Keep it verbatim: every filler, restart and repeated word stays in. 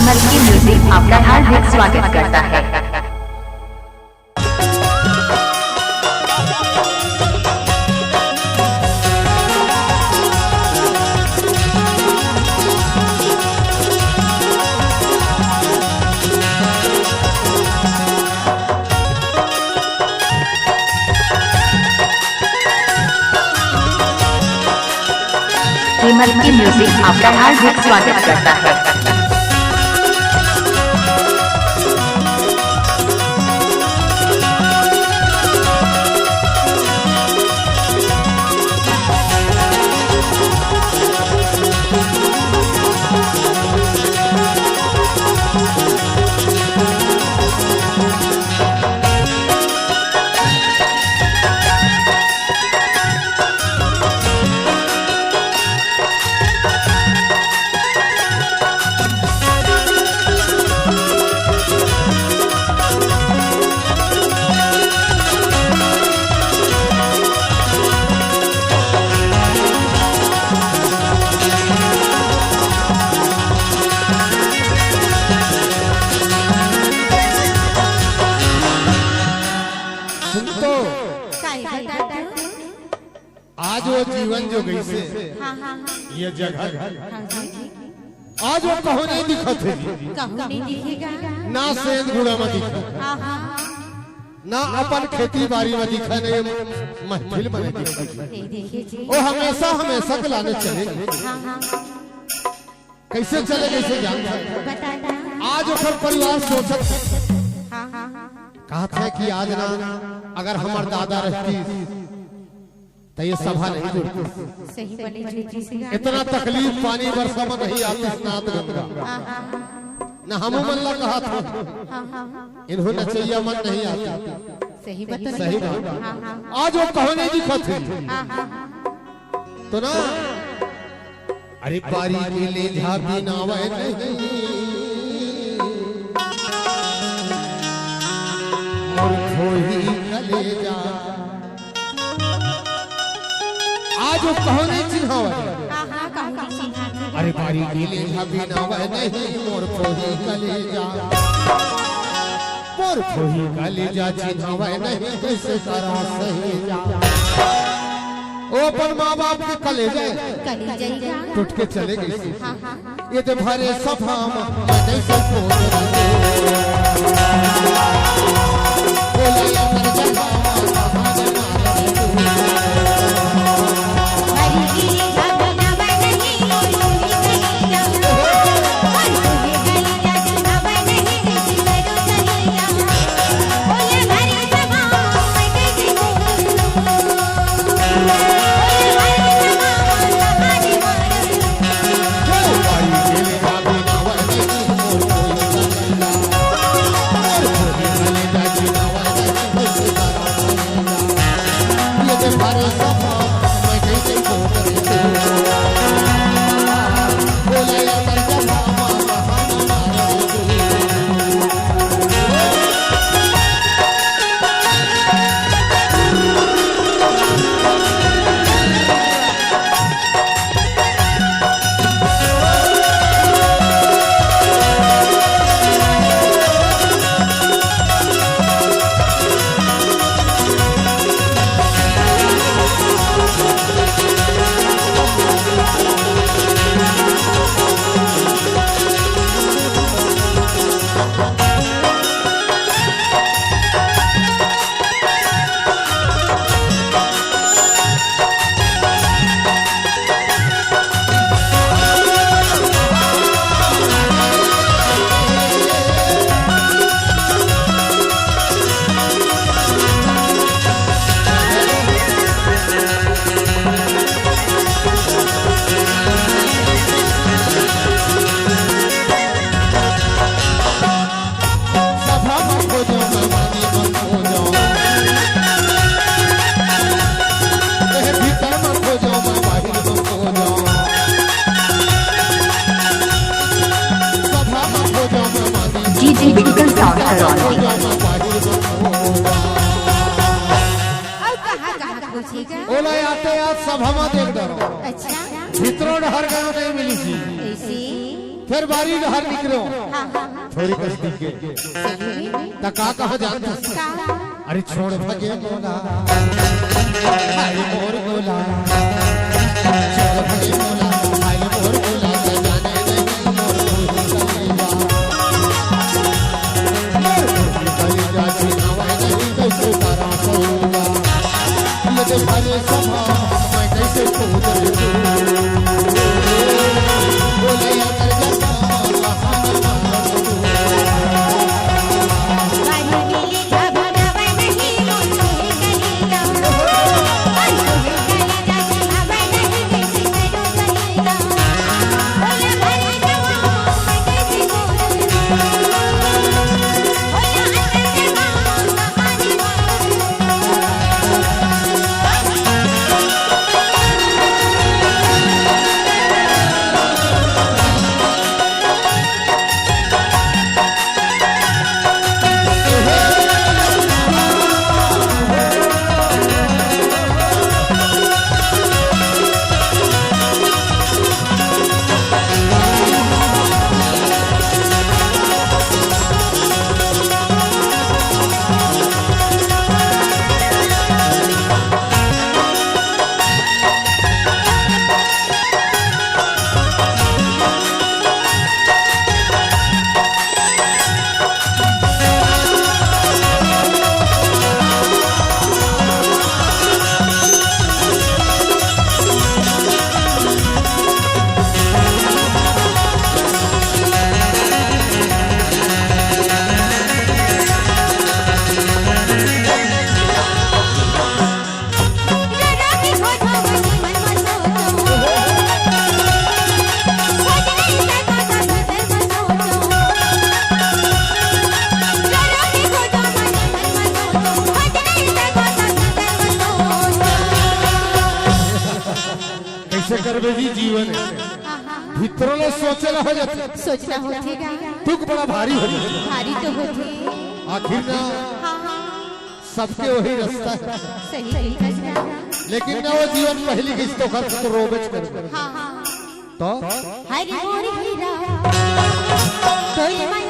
मल्की music आपका हार्दिक स्वागत करता है। ये मल्की म्यूजिक आपका हार्दिक स्वागत करता है। सुन तो, काहे बता तू? आज वो जीवन जो गइसे, हाँ, हाँ, हाँ। ये जगह, हाँ जी। आज वो कहूँ नहीं दिखत हे जी। कहूँ नहीं दिखेगा। ना सेंध गुड़ा में दिखत हे। हाँ, हाँ, हाँ। ना अपन खेती बारी में दिखत हे, ना ये महफिल में नहीं दिखत हे। ये देखिए जी। वो हमेशा, हमेशा के लाने चले। हाँ, हाँ, हाँ। कइसे चले, कइसे जानत हे? बता ना। आज ओकर परिवार सोचत हे। हाँ, हाँ, हाँ। कहत हे कि आज ना, अगर हमर दादा रहतिस, त ये सभा नहीं जुड़तिस। सही बने जुड़तिस गा। इतना तकलीफ पानी बरसा में नहीं आतिस नाथ गंगा। हाँ, हाँ, हाँ। न हमू मन ला कहत हों। हाँ, हाँ, हाँ। इन्हों नचइया मन नहीं आतिस। सही बता। सही बात। हाँ, हाँ, हाँ। आज वो कहूँ नहीं दिखत हे। हाँ, हाँ, हाँ। तो ना, अरे बारी के लेझा बिनावय नहीं, मोर खोही कलेजा। आज वो कहूँ नहीं चिन्हावय। हाँ, हाँ, कहूँ नहीं चिन्हावय। अरे बारी के लेझा बिनावय नहीं, मोर खोही कलेजा। मोर खोही कलेजा चिन्हावय नहीं, कइसे करा सहेजा। ओ अपन माँ बाप के कलेजा कलेजा ही का? टूट के चले गइसे। हाँ, हाँ, हाँ। ये तो भरे सभा में मैं नहीं सो बोल रहे। बोला या कर जगह में कहाँ जाना रहे तू। डीजे बिल्कुल साउंड करवा दो। अब कहाँ, कहाँ खोजेगा? ओला आते आज सभा में देख डरो। अच्छा। भीतरो डहर गयो नहीं मिली जी। ऐसे? फेर बारी डहर निकलो। हाँ, हाँ, हाँ। थोड़ी कस दिखे। सही में? त का कहा जानत हस? का? अरे छोड़ भगे मोला, हाय मोर गोला। छोड़ भगे मोला, हाय मोर गोला, न जाने नहीं मोर गोला। मोर गोला कलेजा छिनावे नहीं कैसे तारा सौदा। ये दे भरे सभा, मैं कैसे कूद लूं? बोले अगर जब कैसे करबे जी जीवन? हाँ, हाँ, हाँ। भीतरों ले सोचना हो जाता। सोचना होथे गा। दुख बड़ा भारी हो जाता। भारी तो होथे। आखिर ना हाँ, हाँ। सबके वही रास्ता है। सही, सही कहा। लेकिन ना वो जीवन पहली किस्त तो खर्च तो रोबेच कर। हाँ, हाँ, हाँ। तो? हरि मोर हीरा, कोई मैं